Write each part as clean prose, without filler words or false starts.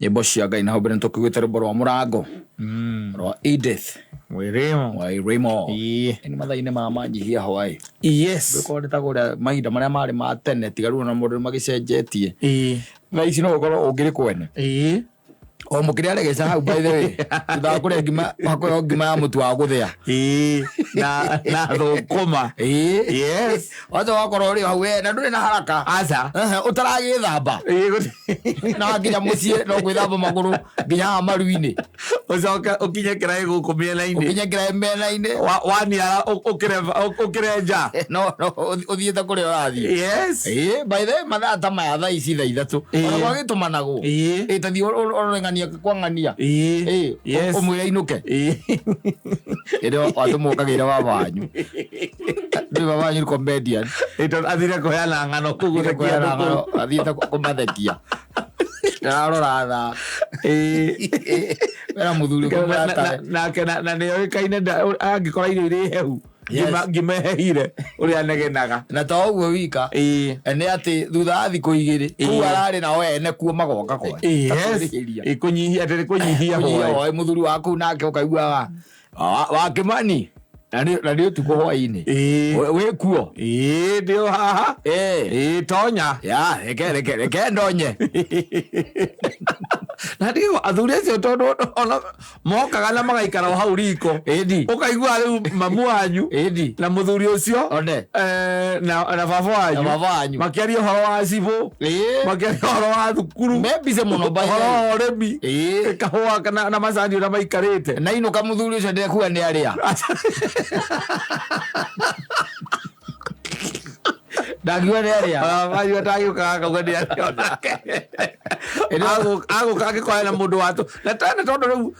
Nyĩmbo cia Ngai na hau mbere nĩtũkĩguĩte rwĩmbo rwa mũrango rwa Edith Mwĩrĩmo. wa Iremo. Ĩĩ. Nĩ mathaa-inĩ ma manjihia hwaĩ. Yes. Ndũkorwo nĩ ta kũrĩa mahinda marĩa marĩ ma tene tiga rĩu ona mũndũ nĩ magĩcenjetie. Ĩĩ. Thaa ici no ũkorwo ũngĩrĩ kwene. Ĩĩ. O mũkĩrĩa regeca hau by the way. Thutha wa kũrĩa ngima hakũrĩa ngima ya mũtu wa gũthĩa. Ĩĩ. Na thũkũma. Ĩĩ. Yes. Wacha wakorwo ũrĩ hau we na ndũrĩ na haraka. Aca. Ehe, ũtaragĩthamba. Ĩĩ gũtirĩ. Na nginya mũciĩ no gwĩthamba magũrũ nginya haha maru-inĩ. Ũcoke ũkinye kĩraĩ gũkũ mĩena-inĩ. Ũkinye kĩraĩ mĩena-inĩ. Waniara ũkĩrenja. No no ũthiĩte kũrĩa ũrathiĩ. Yes. Ĩĩ, by the way mathaa ta maya thaa ici thaa 3. Ĩĩ. Ona gwagĩtũmanagwo. Ĩĩ. Ĩĩ, ta thiĩ ũrore ng'ania kwa ng'ania. Ĩĩ. Ĩĩ, Yes. ũmwĩre ainũke. Ĩĩ. Ĩrĩa watũmwo ũkagĩre baba wanyu. Ndũĩ baba wanyu nĩ comedian. Ĩĩ, tondũ athire kũheana ng'ano kũu Athire gũthekia kũheana andũ kũu. ng'ano, athiĩte kũmathekia. Ndĩrarora thaa. Ĩĩ. Wena mũthuri Na- na- ũkũmũratare. nake na nĩ oĩkaine angĩkora irio irĩ hehu Yes. ngima ĩhehire ũrĩa anegenaga. Na to ũguo wika. Ĩĩ. Nĩ atĩ thutha wa thikũ 2 kũu Ĩĩ. ararĩ nao ene kuo magoka kwa. Yes. Kwĩrĩhĩria. Ĩĩ, kũnyihia atĩ nĩ kũnyihia Kũnyihia hwaĩ. hwaĩ mũthuri waku nake ũkaiguaga wa Kĩmani na nĩ ũtukũ hwaĩ-inĩ. Ĩĩ. Wĩ kuo? Ĩĩ, ndĩ o haha. Ĩĩ. Ĩĩ, tonya. Ya, reke reke reke ndonye. Na ndio athuri acio tondũ ona mokaga na magaikara o hau riko. Ĩni. Ũkaigua rĩu mamu wanyu Ĩni. na mũthuri ũcio One. na baba wanyu. Na baba wanyu. Makĩaria ũhoro wa cibũ. Ĩĩ. Makĩaria ũhoro wa thukuru. Me busy mũno by the Ũhoro way. wa ũrĩmi. Ĩĩ. Kahũa na macani ũrĩa maikarĩte. Na inũka mũthuri ũcio ndekuga nĩ arĩa. Ndakiuga nĩ arĩa. Wanyu atagĩũkaga akauga nĩ arĩa onake. Agũka angĩkorwo hena mũndũ watũ. Na tene tondũ rĩu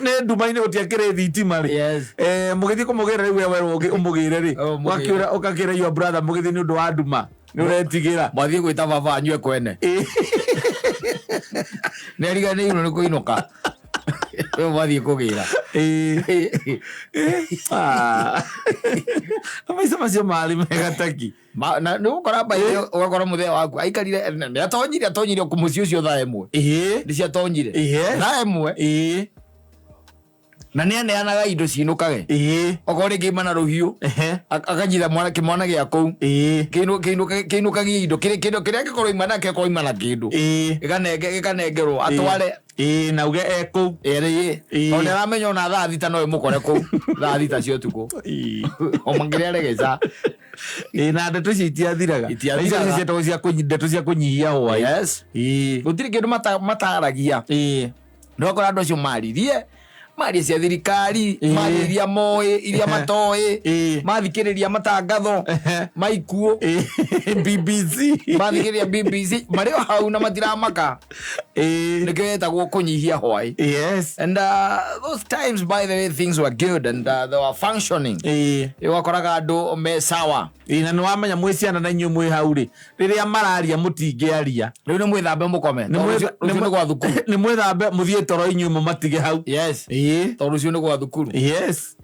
nĩ nduma-inĩ gũtiakĩrĩ thitima rĩ. Yes. Mũgĩthiĩ kũmũgĩra rĩu we werwo ũmũgĩre rĩ. Oh, mũgĩre. Ũgakĩũra ũgakĩra your brother mũgĩthiĩ nĩ ũndũ wa nduma. Nĩ ũretigĩra. Mwathiĩ gwĩta baba anyue kwene. Nĩ ariganĩirwo nĩ kũinũka. We mwathiĩ kũgĩra. Ĩĩ. Ah. Maica macio marĩ mega taki. Na nĩ ũgũkora mbaĩ ũgakora mũthee waku aikarire nĩ atonyire atonyire mũciĩ ũcio thaa 1. Ĩĩ. Nĩ ciatonyire. Yes. Thaa 1. Ĩĩ. Na nĩ aneanaga indo cinũkage. Ĩĩ. Okorwo rĩngĩ ima na rũhiũ. Ehe. Akanyita mwana kĩmwana gĩa kũu. Ĩĩ. Kĩinũkagie indo kĩrĩa kĩndũ kĩrĩa angĩkorwo ima nakĩo akorwo ima na kĩndũ. Ĩĩ. Gĩkanengerwo atware. Ĩĩ, na uge e kũu. Ĩrĩ. Ĩĩ. Tondũ nĩ aramenya ona thaa 6 no ĩmũkore kũu. Thaa 6 cia ũtukũ. Ĩĩ. O makĩrĩa regeca. Ĩĩ, na ndeto icio itiathiraga. Itiathiraga. Na icio cietagwo cia ndeto cia kũnyihia hwaĩ. Yes. Ĩĩ. Gũtirĩ kĩndũ mataragia. Ĩĩ. Nĩ wakora andũ acio maririe marie cia thirikari, Ĩĩ. marie iria moĩ, iria matoĩ, Ĩĩ. mathikĩrĩria matangatho Ehe. maikuũ, Ĩĩ. BBC. mathikĩrĩria BBC, marĩ o hau na matiramaka. Ĩĩ. Nĩkĩo yetagwo kũnyihia hwaĩ. Yes. And those times, by the way, things were good and they were functioning. Ĩĩ. Wakoraga andũ me sawa. Ĩĩ, na nĩ wamenya mwĩ ciana na inyuĩ mwĩ hau rĩ, rĩrĩa mararia mũtingĩaria. Rĩu nĩ mwĩthambe mũkome. Nĩ Tondũ rũciũ nĩ gwa thukuru. Nĩ mwĩthambe mũthiĩ toro inyuĩ mũmatige hau. Yes. Ĩĩ. Tondũ rũciũ nĩ gwa thukuru. Yes.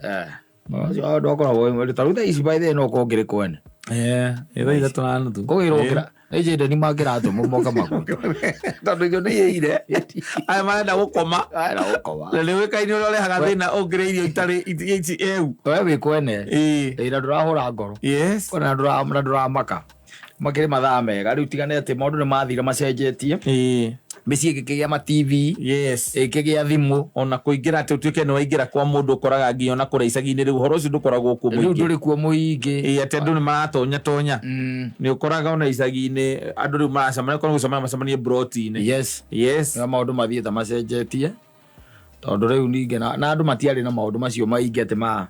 Ũcio andũ akoragwo wĩ ta rĩu thaa ici by the way no ũkorwo ngĩrĩ kwene. Ĩĩ, ĩ thaa 3:30. Kũgĩrwo kĩra. Nĩ njĩndeni mangĩratũmwo moke magũre. Tondũ irio nĩ ihĩire. Aya marenda gũkoma. Marenda gũkoma. Na nĩ ũĩkaine ũrĩa ũrehaga thĩna ũngĩrĩa irio itarĩ ici hehu. We wĩ kwene. Ĩĩ. Ĩ, na ndũrahũra ngoro. Yes. Na ndũramaka. Makĩrĩ mathaa mega. Rĩu tigane atĩ maũndũ nĩ mathire macenjetie. Ĩĩ. Mĩciĩ ĩgĩkĩgĩa ma TV. Yes. Ĩkĩgĩa thimũ. Ona kũingĩra atĩ ũtuĩke nĩ waingĩra kwa mũndũ ũkoraga nginya ona kũrĩa icagi-inĩ rĩu ũhoro ũcio ndũkoragwo kuo Rĩu mũingĩ. ndũrĩ kuo mũingĩ. Ĩĩ, atĩ andũ nĩ maratonya tonya. Nĩ ũkoraga ona icagi-inĩ andũ rĩu maracemania korwo gũcemania macemanie broti-inĩ. Yes. Yes. Nĩ maũndũ mathiĩte macenjetie. Tondũ rĩu ningĩ na andũ matiarĩ na maũndũ macio maingĩ atĩ ma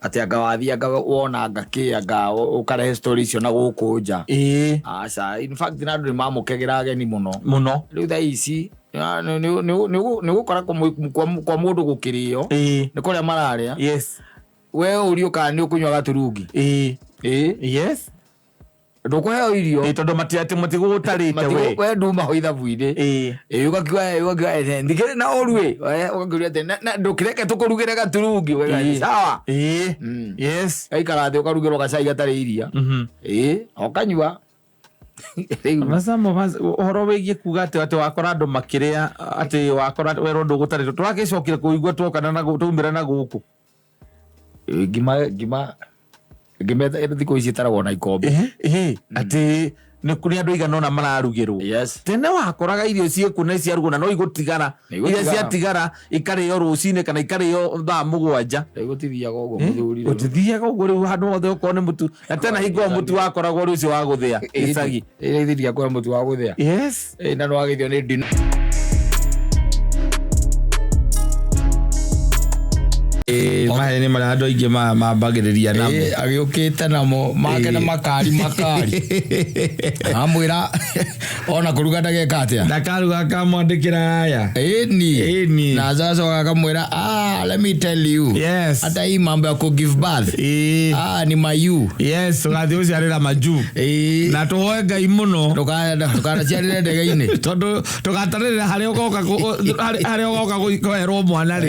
atĩ anga wathiĩ anga wona anga kĩ anga ũkarehe story icio na gũkũ nja. Ĩĩ. Aca, in fact na andũ nĩ mamũkagĩra ageni mũno. Mũno. Rĩu thaa ici nĩ ũgũkora kwa mũndũ gũkĩrĩo. Ĩĩ. Nĩ kũrĩa mararĩa. Yes. We ũrio kana nĩ ũkũnyua gaturungi. Ĩĩ. Ĩĩ. Yes. Ndũkũheo irio. Ĩĩ, tondũ atĩ matigũgũtarĩte we. We nduma ho ithabu-inĩ. Ĩĩ. Ĩĩ, ũgakiuga, ĩ, ũgakiuga, ĩ, ndikĩrĩ na ũru ĩ. We, ũgakiuga atĩ, na ndũkĩreke tũkũrugĩre gaturungi. We, Ĩĩ. sawa. Ĩĩ. Yes. Gaikara thĩ ũkarugĩrwo gacai gatarĩ iria. Ĩĩ, ũkanyua. Rĩu Na some of us, ũhoro wĩgiĩ kuga atĩ wakora andũ makĩrĩa, atĩ wakora werwo ndũgũtarĩtwo, tũragĩcokire kũigua twokana na twaumĩra na gũkũ. Ngima ngima ngima thikũ ici ĩtaragwo na ikombe. Atĩ nĩ kũrĩ andũ aigana ũna mararugĩrwo. Tene wakoraga irio ciĩkuo na ciarugwo na no igũtigara. Nĩ igũtigara. Iria ciatigara ikarĩo rũcinĩ kana ikarĩo thaa 7. Rĩu gũtithiaga ũguo mũthuri rĩu. Gũtithiaga ũguo rĩu handũ hothe okorwo nĩ mũtu. Na tena hingo ĩyo mũtu wakoragwo ũrĩ ũcio wa gũthĩa gĩcagi. Ĩĩ, ithuĩ ndiakũhe mũtu wa gũthĩa. Yes. Ĩĩ, na nĩwagĩthio nĩ ndino. Maheni marĩa andũ aingĩ mambagĩrĩria namo. Ĩĩ, agĩũkĩte namo make na makari makari. Amwĩra ona kũruga ndageka atĩa. Ndakaruga akamwandĩkĩra haya. Ĩni. Ĩni. Na sasa akamwĩra, ah, let me tell you. Yes. Hata hii mambo ya ku give birth. Ĩĩ. Ah, ni mayu. Yes, ũgathiĩ gũciarĩra majuu. Ĩĩ. Na tũhoe Ngai mũno. Ndũkanaciarĩre ndege-inĩ. Tondũ tũgatarĩrĩra harĩa ũgoka harĩa ũgoka kũherwo mwana rĩ.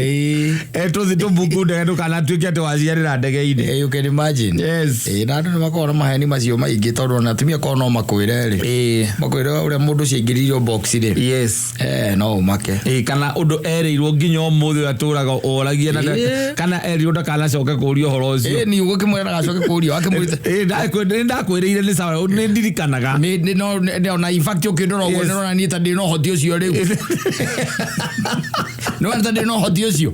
Ĩĩ. Tũthiĩ tũmbuku ndege ndũkanatuĩke atĩ waciarĩra ndege-inĩ. You can imagine. Yes. Ĩĩ, na andũ nĩ makoragwo na maheni macio maingĩ tondũ ona atumia korwo no makwĩre rĩ. Makwĩre ũrĩa mũndũ ũcio aingĩririo box rĩ. Yes. No ũmake. Kana ũndũ erĩirwo nginya ũmũthĩ ũrĩa atũraga oragia na kana erirwo ndakanacoke kũũria ũhoro ũcio. Ĩĩ, ni ũgũkĩmwĩra ndagacoke kũũria, wakĩmwĩrĩte. Nĩ ndakwĩrĩire nĩ sawa, nĩ ndirikanaga. Nĩ, no, nĩ, ona in fact ũkĩndora ũguo Yes. nĩrona niĩ ta ndĩ na ũhoti ũcio rĩu. Nĩ wona ta ndĩ na ũhoti ũcio.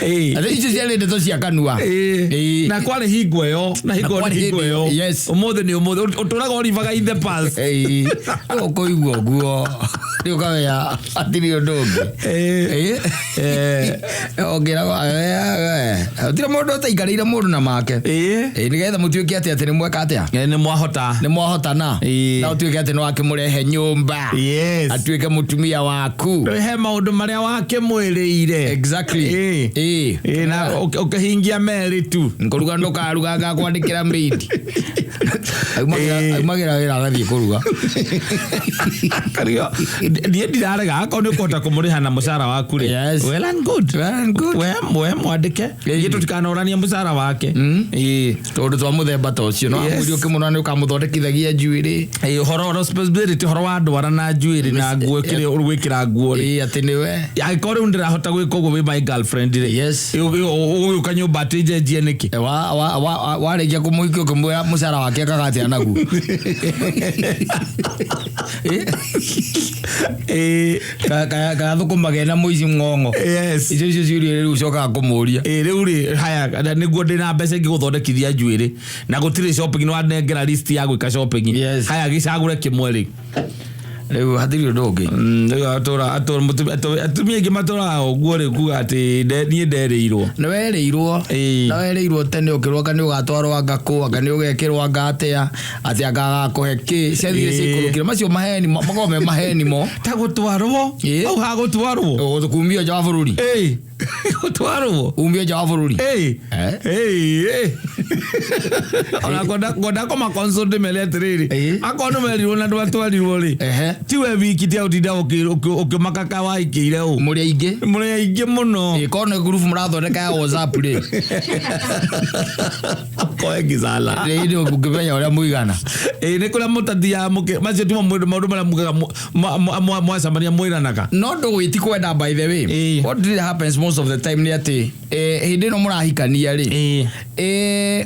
Atĩ icio ciarĩ ndeto cia kanua. Na kwarĩ hingo ĩyo, na hingo Na nĩ kwarĩ hingo hĩndĩ ĩyo. Yes. Ũmũthĩ nĩ ũmũthĩ, ũtũraga ũribaga in the past. Rĩu ũkũigua ũguo. Rĩu ũkamenya hatirĩ ũndũ ũngĩ. Ũngĩragwo, hatirĩ mũndũ ũtaikarĩire mũndũ na make. Nĩgetha mũtuĩke atĩ atĩ nĩ mweka atĩa? Nĩ mwahota. Nĩ mwahotana. Na ũtuĩke atĩ nĩ wakĩmũrehe nyũmba. Yes. Atuĩke mũtumia waku. He maũndũ marĩa wakĩmwĩrĩire. Exactly. Na ũkĩhingia merĩ tu. Nkũruga ndũkaruga ngakwandĩkĩra maid. Aumagĩra wĩra agathiĩ kũruga. Kario, niĩ ndirarega akorwo nĩ ũkũhota kũmũrĩha na mũcara waku rĩ. Yes. Well and good. Well and good. We mwandĩke. Ithuĩ tũtikanoranie mũcara wake. Tondũ twa mũthemba ta ũcio, no Yes. amwĩre ũkĩmũrora nĩ ũkamũthondekithagia njuĩrĩ. Ũhoro responsibility, ũhoro wa ndwara na njuĩrĩ na nguo, kĩrĩa ũgwĩkĩra nguo rĩ. Atĩ nĩwe. Angĩkorwo rĩu ndĩrahota gwĩka ũguo wĩ my girlfriend rĩ. Yes. Ũgũka nyũmba atĩ njenjie nĩkĩ? Warĩkia kũmũhikia ũkĩmwĩra mũcara wake akaga atĩa naguo? Kana thũkũma kena mũici ng'ong'o. Yes. Icio icio ciũria rĩu ũcokaga kũmũria. Rĩu rĩ, haya, nĩguo ndĩna mbeca ingĩgũthondekithia njuĩrĩ na gũtirĩ shopping, nĩ wanengera list ya gwĩka shopping. Yes. Haya, gĩcagũre kĩmwe rĩ. Rĩu hatirĩ ũndũ ũngĩ. Rĩu atumia aingĩ matũraga ũguo rĩ, kuga atĩ niĩ nderĩirwo. Nĩ werĩirwo. Na werĩirwo tene ũkĩrwo anga nĩ ũgatwarwo anga kũ, anga nĩ ũgekĩrwo anga atĩa, atĩ anga agakũhe kĩ. Ciathire ciikũrũkire. Macio maheni makoragwo me maheni mo. Ta gũtwarwo? Hau ha gũtwarwo? Kumio nja wa bũrũri. Gũtwarwo? Umio nja wa bũrũri. Ona ngwenda kũma consult ndĩmere atĩrĩrĩ. Akorwo nĩ merirwo na ndwatwarirwo rĩ. Tiwe wiki tia ũtinda ũkĩmaka ka waikĩire ũ. Mũrĩ aingĩ. Mũrĩ aingĩ mũno. Korwo nĩ ngurubu mũrathondeka ya WhatsApp rĩ. Koe gĩcala. Rĩ, nĩ ũngĩmenya ũrĩa mũigana. Nĩ kũrĩa mũtathiaga macio timo maũndũ marĩa mugaga mwacemania mwĩranaga. No ndũgũ ti kwenda, by the way. What really happens most of the time nĩ atĩ, hĩndĩ ĩno mũrahikania rĩ,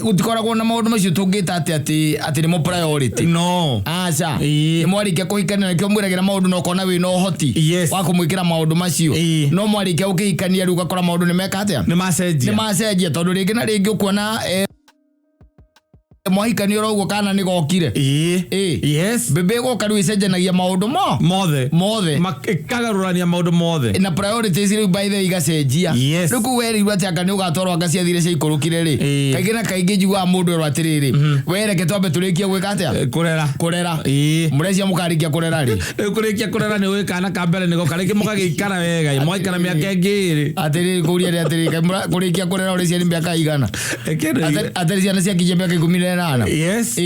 gũtikoragwo na maũndũ macio tũngĩta atĩ atĩ nĩmo priority. No. Aca. Nĩ mwarĩkia kũhikania nĩkĩo mwĩragĩra maũndũ na ũkona wĩna ũhoti wa kũmwĩkĩra maũndũ macio. No mwarĩkia gũkĩhikania rĩu ũgakora maũndũ nĩ meka atĩa? Nĩ macenjia. Nĩ macenjia tondũ rĩngĩ na rĩngĩ ũkuona, mwahikania oro ũguo kana nĩ gokire. Yes. Mbembe ĩgoka rĩu ĩcenjanagia maũndũ mo. Mothe. Mothe. Ĩkagarũrania maũndũ mothe. Na priorities rĩu by the way igacenjia. Yes. Rĩu kũu werirwo atĩ anga nĩ ũgatwarwo anga ciathire ciaikũrũkire rĩ. Kaingĩ na kaingĩ njiguaga mũndũ erwo atĩrĩrĩ, we reke twambe tũrĩkie gwĩka atĩa? Kũrera. Kũrera. Mũrecia mũkarĩkia kũrera rĩ? Rĩu kũrĩkia kũrera nĩ ũĩ kana ka mbere nĩgo karĩngĩ mũgagĩikara wega, mũgaikara mĩaka ĩngĩ ĩrĩ. Atĩrĩrĩ, kũria nĩ atĩrĩrĩ, kaĩ kũrĩkia kũrera ũrĩ ciana mĩaka igana? Kĩndũ Atĩrĩ ciana ciakinyia mĩaka 18. Yes.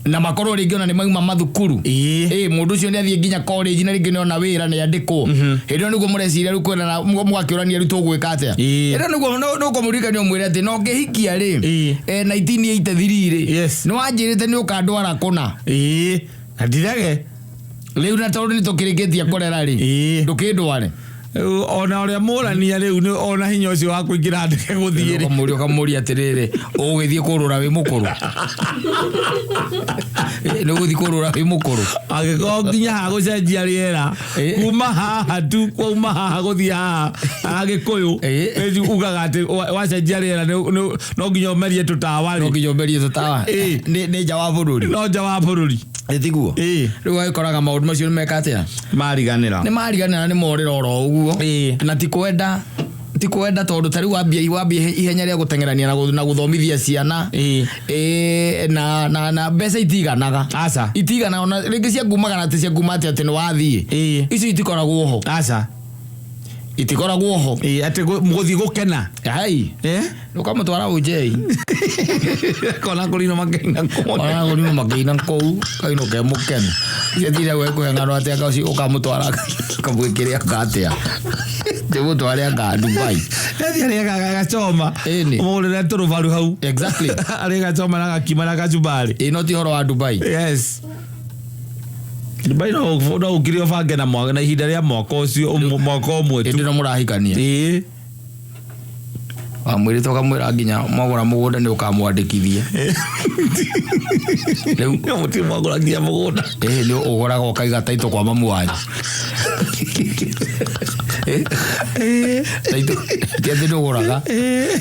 Na makorwo rĩngĩ ona nĩ mauma mathukuru. Ĩĩ. Ĩ mũndũ ũcio nĩ athiĩ nginya college na rĩngĩ nĩ ona wĩra nĩ andĩkwo. Hĩndĩ ĩyo nĩguo mũreciria rĩu kwĩrana, mũgakĩũrania rĩu tũgwĩka atĩa. Ĩĩ. Hĩndĩ ĩyo nĩguo nĩũkũmũririkania ũmwĩre atĩ no ngĩhikia rĩ, Ĩĩ. 1983 rĩ, Yes. nĩ wanjĩrĩte nĩ ũkandwara kũna. Ĩĩ, na ndirege. Rĩu na tondũ nĩ tũkĩrĩkĩtie kũrera rĩ, Ĩĩ. ndũkĩndware. Rĩu ona ũrĩa mũrania rĩu nĩ ona hinya ũcio wa kũingĩra ndege gũthiĩ rĩ. Ũkamũria, ũkamũria atĩrĩrĩ, ũgũgĩthiĩ kũrũra wĩ mũkũrũ? Nĩ ũgũthiĩ kũrũra wĩ mũkũrũ? Angĩkorwo nginya haha gũcenjia rĩera, kuma haha tu, kwauma haha gũthiĩ haha Agĩkũyũ ugaga atĩ wacenjia rĩera no nginya ũmerie tũtawa No rĩ. nginya ũmerie tũtawa. Nĩ nja wa bũrũri. No nja wa bũrũri. Ĩtiguo. Rĩu ũgagĩkoraga maũndũ macio nĩ meka atĩa? Mariganĩra. Nĩ mariganĩra, nĩ morĩra oro ũguo. Na ti kwenda, ti kwenda, tondũ ta rĩu wambia ihenya rĩa gũteng'erania na gũthomithia ciana. Ĩĩ, na mbeca itiganaga. Aca. Itiganaga ona rĩngĩ cia ngumaga na atĩ cia nguma atĩ atĩ nĩ wathiĩ. Icio itikoragwo ho. Aca. Itikoragwo ho. Ĩĩ, atĩ gũthiĩ gũkena. Hai. Ũkamũtwara ũnjei. Kona kũrino makĩina kũu. Ona kũrino makĩina kũu, kaino ke mũkenu. Icio tira gwekũhe ng'ano atĩ anga ũcio ũkamũtwara kamwĩkĩre anga atĩa. Ndĩmũtware anga Dubai. Athiĩ arĩe gachoma. Ĩni. Ũmũgũrĩre tũrũbaru hau. Exactly. Arĩe gachoma na gakima na kachumbari. Ĩ no ti ũhoro wa Dubai. Yes. Dubai no ũkire ũbange na mwaka, na ihinda rĩa mwaka ũcio, mwaka ũmwe tu. Ĩndĩ no mũrahikania. Ĩĩ. Wamwĩrĩte ũkamwĩra nginya mwagũra mũgũnda nĩ ũkamwandĩkithia. Rĩu Mũtirĩ mwagũra nginya mũgũnda. Ĩĩ, nĩ ũgũraga ũkaiga taitũ kwa mamu wanyu. Taitũ ti atĩ ndũgũraga.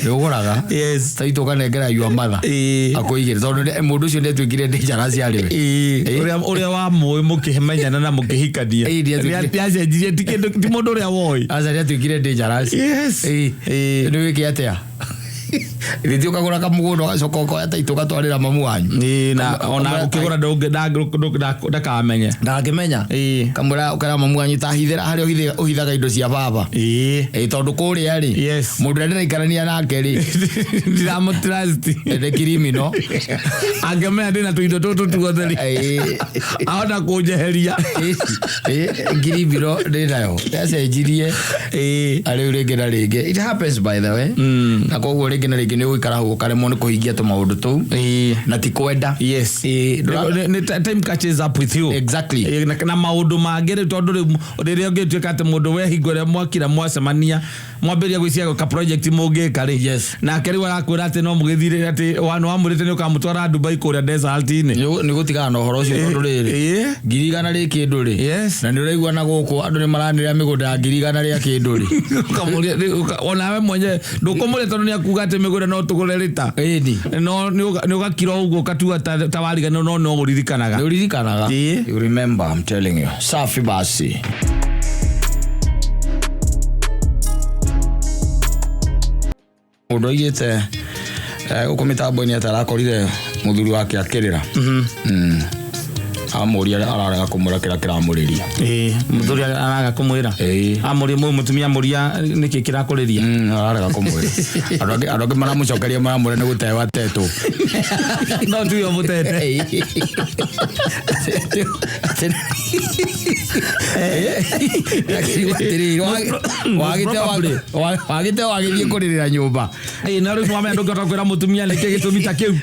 Nĩ ũgũraga. Yes. Taitũ ũkanengera your mother. Akũigĩre tondũ mũndũ ũcio nĩatuĩkire dangerous harĩ we. Ĩĩ. Ũrĩa wamũĩ mũkĩmenyana na mũkĩhikania. Ĩĩ, nĩatuĩkire. Nĩacenjirie, ti kĩndũ, ti mũndũ ũrĩa woĩ. Aca, nĩatuĩkire dangerous. Yes. Ĩĩ. Nĩ wĩke atĩa? Rĩngĩ ũkagũra kamũgũnda ũgacoka ũkoya taitũ ũgatwarĩra mamu wanyu. Ĩĩ, na ona ũkĩgũra ndakamenye. Ndangĩmenya. Ĩĩ. Kamwĩra ũkera mamu wanyu ta hithĩra harĩa ũhithaga indo cia baba. Ĩĩ. Ĩĩ, tondũ kũrĩa rĩ, Yes. mũndũ ũrĩa ndĩraikarania nake rĩ, Ndiramũtrust. nĩ criminal. Angĩmenya ndĩna tũindo tũtũ tuothe rĩ. Ĩĩ. Ahota kũnjeheria. Ĩĩ, criminal ndĩnayo. Yacenjirie. Ĩĩ. Na rĩu rĩngĩ na rĩngĩ. It happens, by the way. Na koguo rĩngĩ na rĩngĩ nĩ ũgũikara hau ũkaremwo nĩ kũhingia tũmaũndũ tũu. Ĩĩ. Na ti kwenda. Yes. Ĩĩ, Nĩ time catches up with you. Exactly. Ĩĩ, na maũndũ mangĩ rĩu, tondũ rĩu rĩrĩa ũngĩtuĩka atĩ mũndũ we hingo ĩrĩa mwakira mwacemania mwambĩrĩria gwĩciria ka project mũngĩka rĩ, Yes. nake rĩu arakwĩra atĩ no mũgĩthire atĩ wamwĩrĩte nĩ ũkamũtwara Dubai kũrĩa desert-inĩ. Nĩ gũtigana na ũhoro ũcio tondũ rĩrĩ, Ĩĩ. 100,000 rĩ kĩndũ rĩ, Yes. na nĩ ũraigua na gũkũ andũ nĩ maranĩrĩra mĩgũnda ya 100,000 rĩa kĩndũ rĩ. Ũkamũria, onawe mwenyewe ndũkũmũria tondũ nĩ akuga atĩ mĩgũnda no tũgũre rĩta. Ĩni. No nĩ ũgakira ũguo ũkatua ta wariganĩrwo, no no ũririkanaga. Nĩ ũririkanaga. Ĩĩ. You remember, I'm telling you. Safi basi. Mũndũ aigĩte gũkũ mĩtambo-inĩ atĩ arakorire mũthuri wake akĩrĩra. Amũria ararega kũmwĩra kĩrĩa kĩramũrĩria. Ĩĩ, mũthuri araga kũmwĩra. Ĩĩ. Amũria mũtumia amũria nĩkĩ kĩrakũrĩria. Ararega kũmwĩra. Andũ angĩ maramũcokeria maramwĩra nĩ gũteo atetwo. No tuyo mũtete. Akĩrigwo atĩrĩrĩ, Probably. wagĩte wagĩthiĩ kũrĩrĩra nyũmba. Ĩĩ, na rĩu nĩwamenya ndũngĩhota kwĩra mũtumia nĩkĩ gĩtũmi ta kĩu.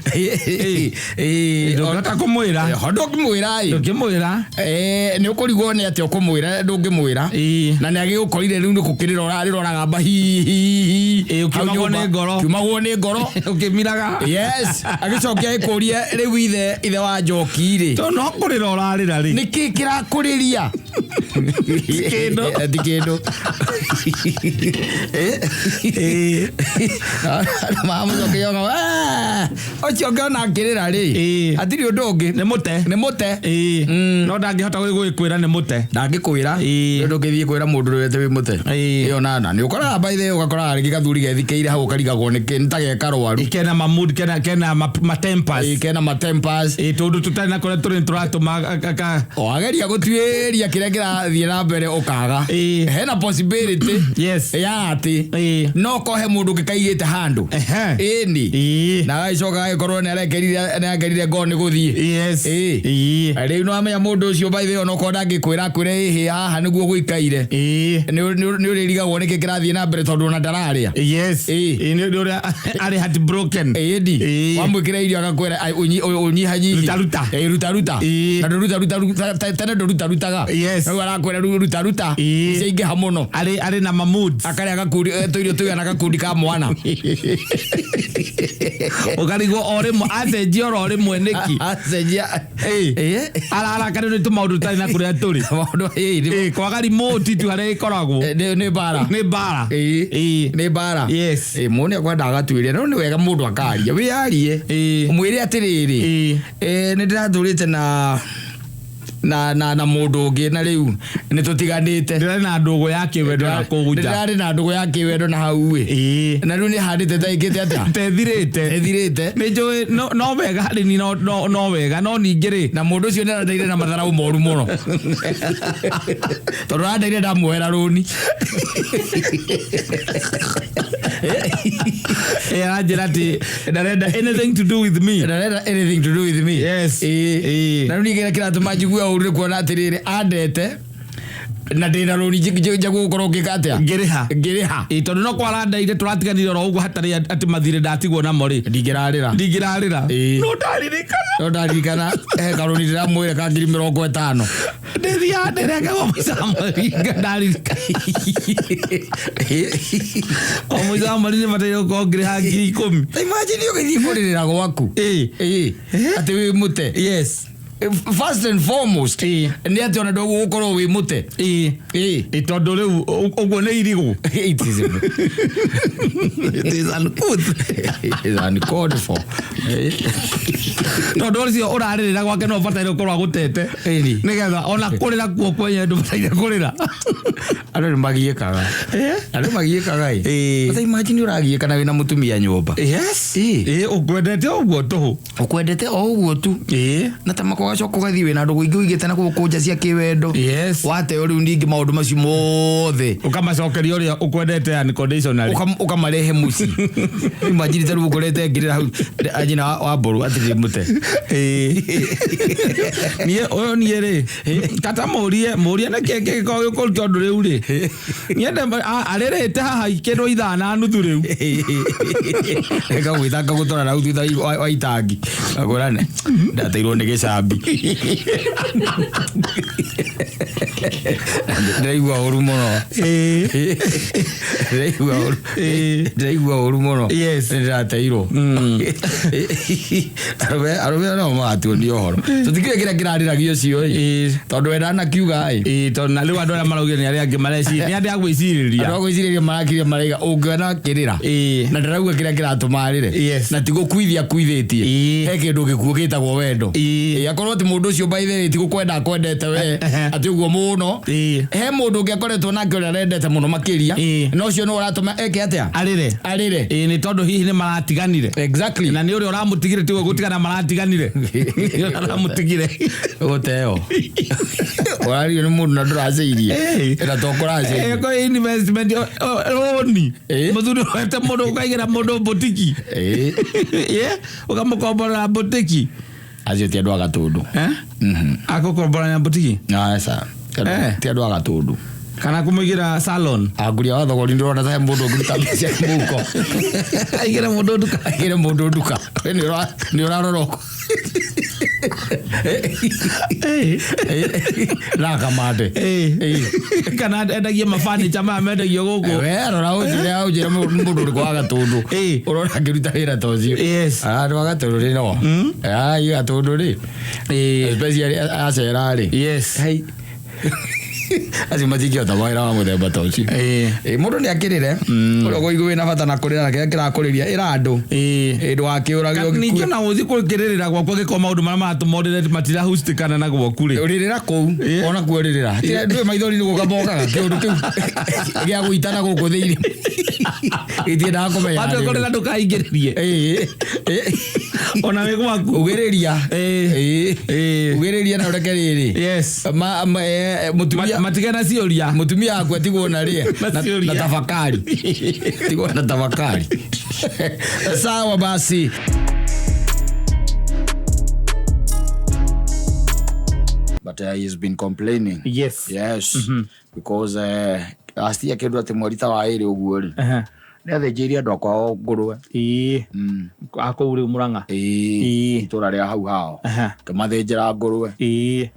Ndũngĩhota kũmwĩra. Ndũngĩmwĩra ĩ. Ndũngĩmwĩra. Nĩ ũkũrigwo nĩ atĩa ũkũmwĩra, ndũngĩmwĩra. Ĩĩ. Na nĩ agĩgũkorire rĩu nĩ gũkĩrĩra ũrarĩra ũragamba hi hi hi. Ĩĩ, ũkiumagwo Hau nyũmba. nĩ ngoro. Ũkiumagwo nĩ ngoro. Ũkĩmiraga. Yes, agĩcokia ĩkũrie rĩu ithe wa njoki rĩ, Tondũ no kũrĩra ũrarĩra rĩ. nĩkĩ kĩrakũrĩria? Kĩndũ. Ti kĩndũ. Ĩĩ. Mamũcokeria ũcio ũngĩ ona akĩrĩra rĩ, Ĩĩ. hatirĩ ũndũ ũngĩ. Nĩ mũte. Nĩ mũte. Ĩĩ. Ĩĩ. No ndangĩhota gũgĩkwĩra nĩ mũte. Ndangĩkwĩra. Ĩĩ. Nĩ ũndũ ũngĩthiĩ kwĩra mũndũ rwete wĩ mũte. Ĩĩ. Ĩyo nana nĩ ũkoraga by the way, ũgakoraga rĩngĩ gathuri gethikĩire hau ũkarigagwo nĩ nĩ ta ge karwaru. Kena mamood, kena matempers. Ĩĩ, kena matempers. Ĩĩ, tũndũ tũtarĩ na kũrĩa tũrĩ tũratũma Wageria gũtuĩria kĩrĩa kĩrathiĩ na mbere ũkaga. Ĩĩ. Hena possibility Yes. ya atĩ Ĩĩ. no kohe mũndũ ũngĩ kaigĩte handũ. Ehe. Ĩni. Ĩĩ. Na agagĩcoka agagĩkorwo nĩ arekerire ngoo nĩ gũthiĩ. Yes. Ĩĩ. Ĩĩ. Rĩu no amenya mũndũ ũcio by the way onokorwo ndangĩkwĩra akwĩre ĩhĩ haha nĩguo gũikaire. Ĩĩ. Nĩ ũrĩrigagwo nĩkĩ kĩrathiĩ na mbere tondũ ona ndararĩa. Yes. Ĩĩ. Ĩĩ, nĩ ũndũ ũrĩa arĩ heartbroken. Ĩndi. Ĩĩ. Wamwĩkĩra irio agakwĩra "Ai, ũnyihanyihie." Ruta, ruta. Ĩĩ, ruta ruta. Ĩĩ. Na ndũruta ruta ruta tene ndũrutarutaga. Yes. Rĩu arakwĩra rĩu ruta ruta. Ĩĩ. Ciaingĩha mũno. Arĩ na mamoods. Akarĩa gakundi tũirio tũigana gakundi ka mwana. Ũkarigwo o rĩmwe acenjia oro rĩmwe nĩkĩ. Acenjia. Ĩĩ. Ĩĩ. Ararakara nĩ tũmaũndũ tũtarĩ na kũrĩa tũrĩ. Maũndũ ĩĩ Ĩĩ, kwaga remote tu harĩa ĩkoragwo. nĩ mbara. Nĩ mbara. Ĩĩ. Ĩĩ. Nĩ mbara. Yes. Ĩĩ, mũndũ nĩakwenda agatuĩria no nĩ wega mũndũ akaria wĩyarie. Ĩĩ. Mwĩre atĩrĩrĩ. Ĩĩ. Ĩĩ, nĩ ndĩratũrĩte na mũndũ ũngĩ na rĩu nĩ tũtiganĩte. Ndĩrarĩ na ndũgũ ya kĩwendo na kũu nja. Ndĩrarĩ na ndũgũ ya kĩwendo na hau ĩ. Ĩĩ. Na rĩu nĩ handĩte ta ĩkĩte atĩa? Tethirĩte. Ĩthirĩte. Nĩ njũĩ no wega harĩ ni no wega no ningĩ rĩ. Na mũndũ ũcio nĩ arandeire na matharaũ moru mũno. Tondũ arandeire ndamuoera rũni. Ĩĩ, aranjĩra atĩ ndarenda anything to do with me. Ndarenda anything to do with me. Yes. Ĩĩ. Ĩĩ. Na rĩu niĩ kĩrĩa kĩratũma njigue ũru nĩ kuona atĩrĩrĩ andete na ndĩna rũni njagwo gũkorwo ngĩka atĩa? Ngĩrĩha. Ngĩrĩha. Ĩĩ, tondũ no kwarandeire tũratiganire oro ũguo hatarĩ atĩ mathirĩ ndatigwo namo rĩ. Ndingĩrarĩra. Ndingĩrarĩra. Ĩĩ. No ndaririkana. No ndaririkana he karũni ndĩramwĩra ka 50,000. Ndĩthiaga ndĩrengagwo mũico wa mweri ndaririkana. O mũico wa mweri nĩbataire gũkorwo ngĩrĩha 10,000. Ta imagine ũgĩthiĩ kũrĩrĩra gwaku. Ĩĩ. Ĩĩ. Atĩ wĩ mũte. Yes. First and foremost Ĩĩ. nĩ atĩ ona ndũgũkorwo wĩ mũte. Ĩĩ. Ĩĩ. Ĩĩ, tondũ rĩu ũguo nĩ irigũ. It is It is uncouth. It is uncalled for. Ĩĩ. Tondũ ũcio ũrarĩrĩra gwake no ũbataire gũkorwo agũtete. Ĩni. Nĩgetha ona kũrĩra kuo kwenyewe ndũbataire kũrĩra. Andũ nĩ magiĩkaga. Andũ magiĩkaga ĩ. Ĩĩ. Sasa imagine ũragiĩka na wĩna mũtumia nyũmba. Yes. Ĩĩ. Ĩĩ, ũkwendete ũguo tũhũ. Ũkwendete o ũguo tu. Ĩĩ. Na ta makwa ũgacoka ũgathiĩ wĩna ndũgũ ingĩ ũigĩte na gũkũ nja cia kĩwendo. Yes. Wateo rĩu ningĩ maũndũ macio mothe. Ũkamacokeria ũrĩa ũkwendete unconditionally. Ũkamarehe mũciĩ. Imagine ta rĩu ũkorete ngĩrĩra hau anyina wa mbũrũ atĩ ndĩ mũte. Ĩĩ. Niĩ ũyũ niĩ rĩ kata mũrie nĩkĩ kĩngĩkorwo gĩkũru tondũ rĩu rĩ niĩ arĩrĩte haha kĩndũ ithaa na nuthu rĩu. Ngagwĩta ngagũtwara na hau thutha wa itangi. Ngakwĩra ndateirwo nĩ gĩcambi. Ndĩraigua ũru mũno. Ĩĩ. Ndĩraigua ũru. Ĩĩ. Ndĩraigua ũru mũno. Yes. Nĩndĩrateirwo. Arũme nao magatuonia ũhoro. Tũtikĩũĩ kĩrĩa kĩrarĩragio ũcio ĩ. Ĩĩ. Tondũ we ndanakiuga ĩ. Ĩĩ, tondũ na rĩu andũ arĩa maraugire nĩ arĩa angĩ mareciria nĩ andũ a gwĩcirĩria. Andũ a gwĩcirĩria marakiria maraiga ũngĩona akĩrĩra. Ĩĩ. Na ndarauga kĩrĩa kĩratũma arĩre. Yes. Na ti gũkuithia akuithĩtie. Ĩĩ. He kĩndũ gĩkuũ gĩtagwo wendo. Ĩĩ. Ĩĩ, akorwo atĩ mũndũ ũcio by the way ti gũkwenda akwendete we Ehe. atĩ ũguo mũno. Ĩĩ. He mũndũ ũngĩ akoretwo nake ũrĩa arendete mũno makĩria. Ĩĩ. Na ũcio nĩ ũratũma eke atĩa? Arĩre. Arĩre. Ĩĩ, nĩ tondũ hihi nĩ maratiganire. Exactly. Na nĩ ũrĩa ũramũtigire tiwe gũtigana maratiganire. Nĩ ũrĩa ũramũtigire. Gũteo. Ũrario nĩ mũndũ na ndũracĩirie. Ĩĩ. Na to kũracĩirie. Ĩĩ, investment rũni. Ĩĩ. Mũthuri wete mũndũ ũkaigĩra mũndũ mbũtiki. Ĩĩ. Ĩĩ, ũkamũkomborera mbũtiki. Acio ti andũ a gatũndũ. Eh? Akũkomborera mbũtiki. Aca. Eh. Ti andũ a gatũndũ. Kana kũmũigĩra salon. Anguria wa thogori ndĩrona ta he mũndũ ũngĩruta mbeca mũhuko. Aigĩre mũndũ nduka. Aigĩre mũndũ nduka. We nĩ ũrarora ũguo. Ĩĩ. Na kamande. Ĩĩ. Kana endagie mabanĩcha maya mendagio gũkũ. We rora ũnjĩre ũnjĩre mũndũ ũrĩkũ wa gatũndũ. Ĩĩ. Ũrona akĩruta wĩra ta ũcio. Yes. Andũ a gatũndũ rĩ no. Ai gatũndũ rĩ. Ĩĩ. Especially acera rĩ. Yes. Hai. Acio matingĩhota mawĩra wa mũthemba ta ũcio. Ĩĩ. Ĩ, mũndũ nĩ akĩrĩre ũrĩa ũkũigua wĩna bata na kũrĩra na kĩrĩa kĩrakũrĩria ĩra andũ. Ĩĩ. Ĩ, ndũgakĩũrage Ningĩ ũgĩkue. ona gũthiĩ kũrĩrĩra gwakwa gĩkorwo maũndũ marĩa maratũma ũrĩre matirahustikana na gwaku rĩ. Rĩrĩra kũu Ĩ. ona kuo rĩrĩra ndũĩ maithori nĩ gũka mokaga kĩũndũ kĩu gĩa gũitana gũkũ thĩinĩ gĩtiendaga kũmenya Watua kũrĩra ndũkaingĩrĩrie. Ĩ, ĩ. Ona wĩ gwaku. Ugĩrĩria. Ĩ. Ĩ. Ĩ. Ugĩrĩria na ũreke rĩrĩ. Yes. Mũtumia Matige na ciũria. Mũtumia waku atigwo na rĩe Na ciũria. Na tafakari, tigwo na tafakari. Sawa basi. But he's been complaining. Yes. Yes, because last year kĩndũ atĩ mweri ta wa ĩrĩ ũguo rĩ, Aha. nĩ athĩnjĩirie andũ akwa ngũrwe. Ĩĩ. A kũu rĩu Mũrang'a. Ĩĩ, Ĩĩ. itũra rĩa hau hao. Aha. Kĩmathĩnjĩra ngũrwe. Ĩĩ.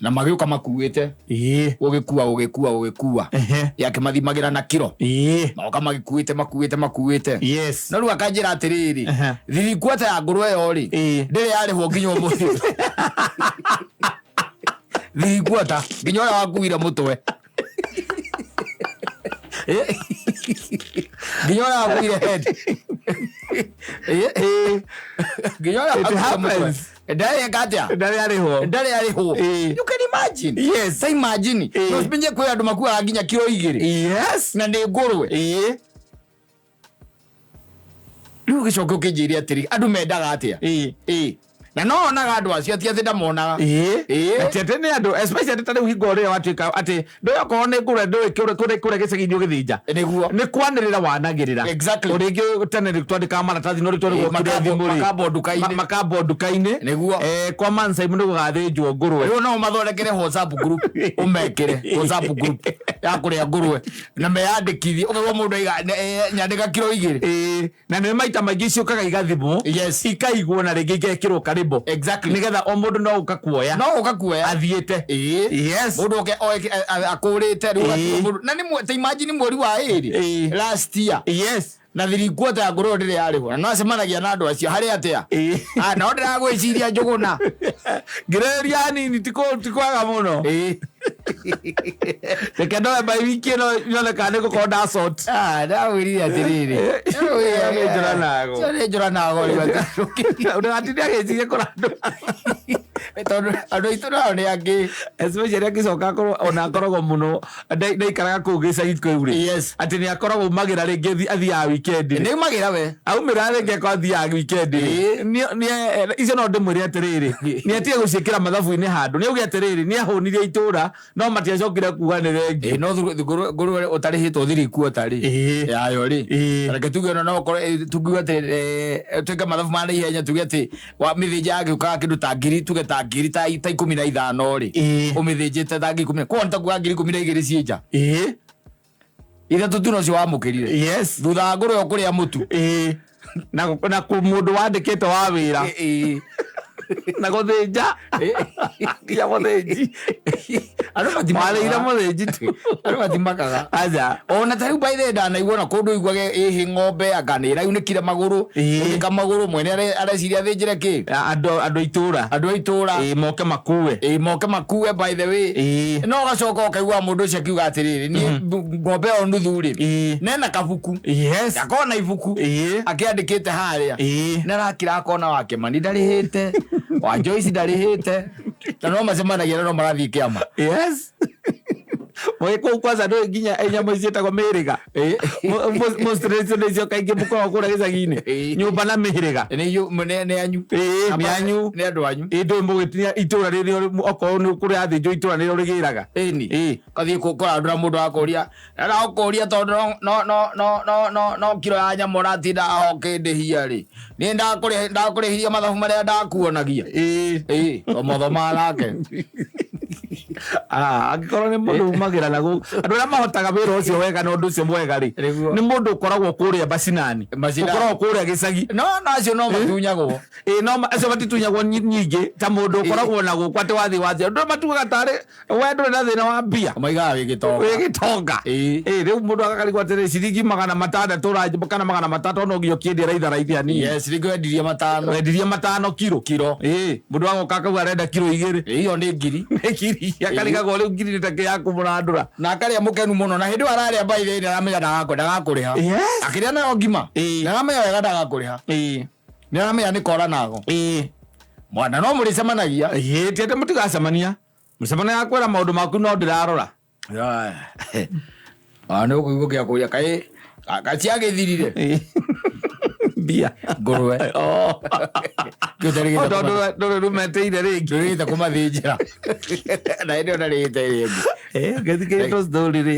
Na magĩũka makuĩte. Ĩĩ. Gũgĩkua gũgĩkua gũgĩkua. Ehe. Yakĩmathimagĩra na kiro. Ĩĩ. Magoka magĩkuĩte makuĩte makuĩte. Yes. No rĩu akanjĩra atĩrĩrĩ, Aha. thirikuata ya ngũrwe ĩyo rĩ, Ĩĩ. ndĩrĩ yarĩhwo nginya ũmũthĩ. Thirikuata nginya ũrĩa wakuire mũtwe. Ĩ. Nginya ũrĩa wakuire head. Ĩ. Nginya ũrĩa It wakuire mũtwe. happens. Ndarĩ eka atĩa? Ndarĩ arĩhwo. Ndarĩ arĩhwo. Ĩĩ. You can imagine. Yes. Ta imagine. Ĩĩ. No ũmenye kwĩ andũ makuaga nginya kiro 2. Yes. Na nĩ ngũrwe. Ĩĩ. Rĩu ũgĩcoka ũkĩnjĩre atĩrĩ, andũ mendaga atĩa? Ĩĩ. Ĩĩ. Na no onaga andũ acio ti atĩ ndamonaga. Ĩĩ. Ĩĩ. Ti atĩ nĩ andũ especially ta rĩu hingo rĩrĩa watuĩka atĩ ndũĩ okorwo nĩ ngũrwe ndũĩ kũrĩa gĩcagi-inĩ ũgĩthĩnja. Nĩguo. Nĩ kwanĩrĩra wanagĩrĩra. Exactly. O rĩngĩ tene nĩ twandĩkaga maratathi no rĩu twarĩgwo Ĩĩ, kũrĩa thimũ rĩ. makambwo nduka-inĩ. Makambwo nduka-inĩ. Nĩguo. Kwa Mansaimu nĩ gũgathĩnjwo ngũrwe. Rĩu no ũmathondekere WhatsApp group, ũmekĩre WhatsApp group ya kũrĩa ngũrwe na meyandĩkithie ũkaigua mũndũ aiga nyandĩka kiro 2. Ĩĩ. Na nĩ maita maingĩ ciũkaga igathimwo. Yes. Ikaigwo na rĩngĩ igekĩrwo karĩmbo. Exactly. Nĩgetha o mũndũ no ũka kuoya. No ũka kuoya. Athiĩte. Ĩĩ. Yes. Mũndũ oke akũrĩte rĩu Ĩĩ. gatirĩ mũndũ. Na nĩ ta imagine mweri wa ĩrĩ Ĩĩ. last year. Yes. Na thirikuota ya ngũrwe ndĩrĩ yarĩhwo na no acemanagia na andũ acio harĩ atĩa? Ĩĩ. Ah, nao ndĩragwĩciria Njũgũna. Ngĩrĩria hanini ti kwaga mũno. Ĩĩ. Reke ndoe by wiki ĩno nyone kana nĩ ngũkorwo ndasort. Ah, ndagwĩrire atĩrĩrĩ. Nĩ njũra nago. Cio nĩ njũra nago rĩu atĩ. Ndũgatinde agĩciria kũra andũ. Tondũ andũ aitũ nao nĩ angĩ. Especially agĩcoka akorwo ona akoragwo mũno ndaikaraga kũu gĩcagi kĩu rĩ. Yes. Atĩ nĩ akoragwo aumagĩra rĩngĩ athiaga weekend rĩ. Nĩ aumagĩra we. Aumĩra rĩngĩ akorwo athiaga weekend rĩ. Icio no ndĩmwĩre atĩrĩrĩ, nĩ atige gũciĩkĩra mathabu-inĩ handũ. Nĩ auge atĩrĩrĩ, nĩ ahũnirie itũra no matiacokire kuga nĩ thengiũ. Ĩĩ, no ngũrwe ũtarĩhĩtwo thirikuota rĩ. Ĩĩ. Yayo rĩ. Ĩĩ. Reke tuge ona no ũkorwo tuge atĩ tuĩke mathabu ma naihenya tuge atĩ wa mĩthĩnja yagĩũkaga kĩndũ ta ngiri tuge ta ngiri ta 15 rĩ. Ĩĩ. Ũmĩthĩnjĩte ta ngiri 10. Koguo nĩ ta kuga ngiri 12 ciĩ nja. Ĩĩ. 3 tu nocio wamũkĩrire. Yes. Thutha wa ngũrwe ĩyo kũrĩa mũtu. Ĩĩ. Na mũndũ wandĩkĩte wa wĩra. Ĩĩ. Na gũthĩnja. Nginya mũthĩnji. Andũ matimakaga. Warĩire mũthĩnji tu. Andũ matimakaga. Aca. Ona ta rĩu by the way ndanaigua na kũndũ iguage ĩhĩ ng'ombe anga nĩ ĩraunĩkire magũrũ. Ĩĩ. Unĩka magũrũ mwene areciria athĩnjĩre kĩ? Andũ a itũra. Andũ a itũra. Ĩĩ, moke makue. Ĩĩ, moke makue by the way. Ĩĩ. No ũgacoka ũkaigua mũndũ ũcio akiuga atĩrĩrĩ, niĩ ng'ombe ĩyo nuthu rĩ, Ĩĩ. nena kabuku. Yes. Akona ibuku. Ĩĩ. Akĩandĩkĩte harĩa. Ĩĩ. Na arakira akona wa Kĩmani ndarĩhĩte, wa Joyce ndarĩhĩte. Na no macemanagia na no marathiĩ kĩama. Yes. Mwĩ kũu kwanza ndũĩ nginya nyamũ ici ciĩtagwo mĩhĩrĩga. Mostly nĩcio kaingĩ mũkoragwo kũrĩa gĩcagi-inĩ. Ĩĩ. Nyũmba na mĩhĩrĩga. Nĩ nĩ anyu. Ĩĩ, nĩ anyu. Nĩ andũ anyu. Ĩĩ, ndũĩ mũgĩtinia itũra rĩrĩa okorwo nĩ kũrĩa athĩnjwo itũra nĩrĩo rĩgĩraga. Ĩni. Ĩĩ. Kathiĩ kũrandũra mũndũ akũria. Arakũria tondũ no kiro ya nyama ũratinda aho ũkĩndĩhia rĩ. Niĩ ndakũrĩhirie mathabu marĩa ndakuonagia. Ĩĩ. Ĩĩ, tũmothomaga nake. Ah, angĩkorwo nĩ mũndũ umagĩra na gũkũ andũ arĩa mahotaga wĩra ũcio wega na ũndũ ũcio mwega rĩ, Nĩguo. nĩ mũndũ ũkoragwo kũrĩa macinani, Macinani. ũkoragwo kũrĩa gĩcagi. No no acio no matunyagwo. Ĩĩ, no acio matitunyagwo nyingĩ ta mũndũ ũkoragwo na gũkũ atĩ wathiĩ wathiĩ andũ matugaga tarĩ we ndũrĩ na thĩna wa mbia, Maigaga wĩ gĩtonga. wĩ gĩtonga. Ĩĩ. Ĩĩ, rĩu mũndũ agakarigwo atĩrĩ ciringi 600 ũranjĩ kana 600 no nginya ũkĩendia raitha raithi hanini. Yes, rĩngĩ wendirie 5. Wendirie 5 kiro. Kiro. Ĩĩ, mũndũ agoka akauga arenda kiro 2. Ĩyo nĩ ngiri. Nĩ ngiri. Akarigagwo rĩu ngiri nĩ takĩ ya kũmũrandũra. Na akarĩa mũkenu mũno, na hĩndĩ ĩyo ararĩa by the way nĩaramenya ndagakũrĩha. Yes. Akĩrĩa nayo ngima, nĩaramenya wega ndagakũrĩha. Nĩaramenya nĩ kora nago. Mwana no mũrĩcemanagia. Ĩĩ, ti atĩ mũtigacemania, mũcemania ya kwĩra maũndũ maku no ndĩrarora. Nĩ ũkũigua kĩa kũria kaĩ gaciagĩthirire. Mbia. Ngũrwe. Oh. Kĩu O, tondũ ndũrĩ rumetĩire rĩngĩ. Ndũrĩgĩte kũmathĩnjĩra na hĩndĩ ĩyo ndarĩgĩte ĩrĩa ĩngĩ. Ngĩthikĩrĩtwo story rĩ.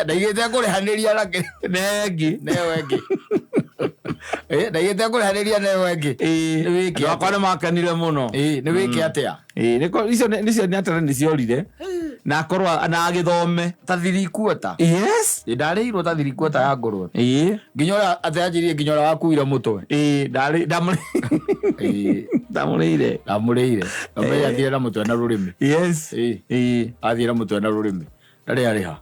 Ndaigĩte kũrĩhanĩria na Nengi. neyo ĩngĩ. Ndaigĩte kũrĩhanĩria neyo ĩngĩ. Nĩ wĩke Andũ akwa nĩ makenire mũno. Ĩĩ, nĩ wĩke atĩa? Ĩĩ, icio nĩcio nĩ atĩrĩ nĩciorire na akorwo na agĩthome. Ta thirikuota. Yes. Ndarĩirwo ta thirikuota ya ngũrwe. Ĩĩ. Nginya ũrĩa atĩ anjĩrire nginya ũrĩa wakuire mũtwe. Ĩĩ, ndarĩ Ĩĩ. ndamũrĩire. Ndamũrĩire. Ndamũrĩire athire na mũtwe na rũrĩmĩ. Yes. Ĩĩ. Ĩĩ. Athire na mũtwe na rũrĩmĩ. Ndarĩ arĩha.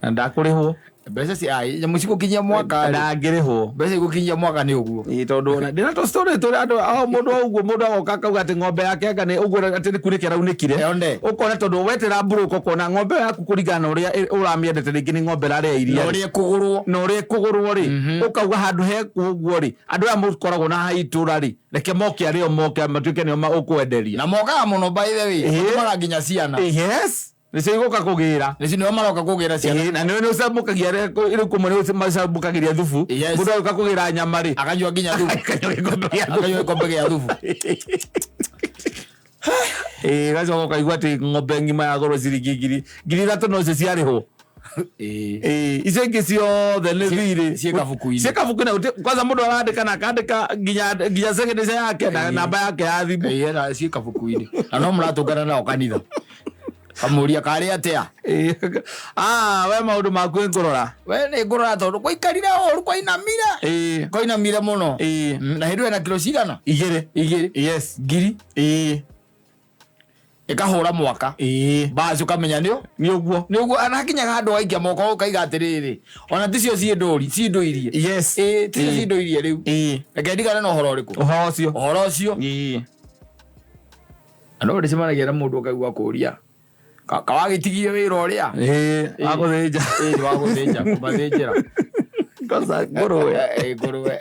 Na ndakũrĩhwo. Mbeca ci ai nyamũ cigũkinyia mwaka rĩ. Ndangĩrĩhwo. Mbeca igũkinyia mwaka nĩ ũguo. Ĩĩ, tondũ ona ndĩna tũ story tũrĩa andũ o mũndũ o ũguo, mũndũ agoka akauga atĩ ng'ombe yake anga nĩ ũguo atĩ nĩ kunĩke araunĩkire. Yonde. Ũkona tondũ wetera mburũka ũkona ng'ombe ĩyo yaku kũringana na ũrĩa ũramĩendete rĩngĩ nĩ ng'ombe ĩrarĩa iria Na rĩ. ũrĩa ĩkũgũrwo. Na ũrĩa ĩkũgũrwo rĩ, ũkauga handũ he ũguo rĩ, andũ aya mũkoragwo na haha itũra rĩ, reke moke arĩo moke matuĩke nĩo ũkwenderia. Na mokaga mũno by the way. Ĩĩ. Matũmaga nginya ciana. Yes. Nĩcio igũka kũgĩra. Nĩcio nĩo maroka kũgĩra ciana. Ĩĩ, na nĩwe nĩ ũcamũkagia rĩu kũmwe nĩ ũcamũkagĩria thubu. Yes. Mũndũ agĩũka kũgĩra nyama rĩ, Akanyua nginya thubu. akanyua gĩkombe gĩa thubu. Akanyua gĩkombe gĩa thubu. Ĩĩ, gacoka ũkaigua atĩ ng'ombe ng'ima ya goro ciringi 3,000 nocio ciarĩhwo. Ĩĩ. Ĩĩ, icio ingĩ ciothe nĩ thirĩ. Ciĩ kabuku-inĩ. Ciĩ kabuku-inĩ, kwanza mũndũ arandĩka na akandĩka nginya signature yake na namba yake ya thimũ. Ĩĩ, na ciĩ kabuku-inĩ. Na no mũratũngana nao kanitha. Kamũria karĩ atĩa? Ĩĩ, we maũndũ maku nĩngũrora. We nĩ ngũrora tondũ kwaikarire ũru kwainamire. Ĩĩ. Kwainamire mũno. Ĩĩ. Na hĩndĩ ĩyo ena kilo cigana? Igĩrĩ. Igĩrĩ. Yes. Ngiri. Ĩĩ. Ĩkahũra mwaka. Ĩĩ. Basi ũkamenya nĩ Nĩ ũguo. nĩ ũguo anakinyaga handũ waikia moko ũkaiga atĩrĩrĩ, ona ticio ciĩ ndũirie. Yes. Ĩĩ, ticio Ĩĩ. ciĩ ndũirie rĩu. Ĩĩ. Reke ndigane na ũhoro ũrĩkũ? Ũhoro ũcio. Ũhoro ũcio. Ĩĩ. Na no ndĩcemanagia na mũndũ ũkaigua kũria kawagĩtigie wĩra ũrĩa. Ĩĩ, wagũthĩnja. Ĩĩ, nĩ wagũthĩnja, kũmathĩnjĩra. Kwanza ngũrwe. Ĩĩ, ngũrwe.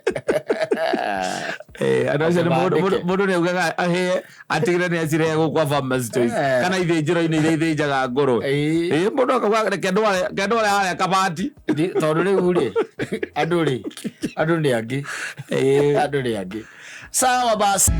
Ĩĩ, andũ acio nĩ Mandĩke. mũndũ nĩ augaga ahĩe atigĩre nĩ acirehe gũkũ kwa Farmers Choice kana ithĩnjĩro-inĩ iria ithĩnjaga ngũrwe. Ĩĩ. Ĩĩ, mũndũ akauga reke ndware harĩa kabati. Tondũ rĩu rĩ, andũ rĩ, andũ nĩ angĩ. Ĩĩ. Andũ nĩ angĩ. Sawa basi.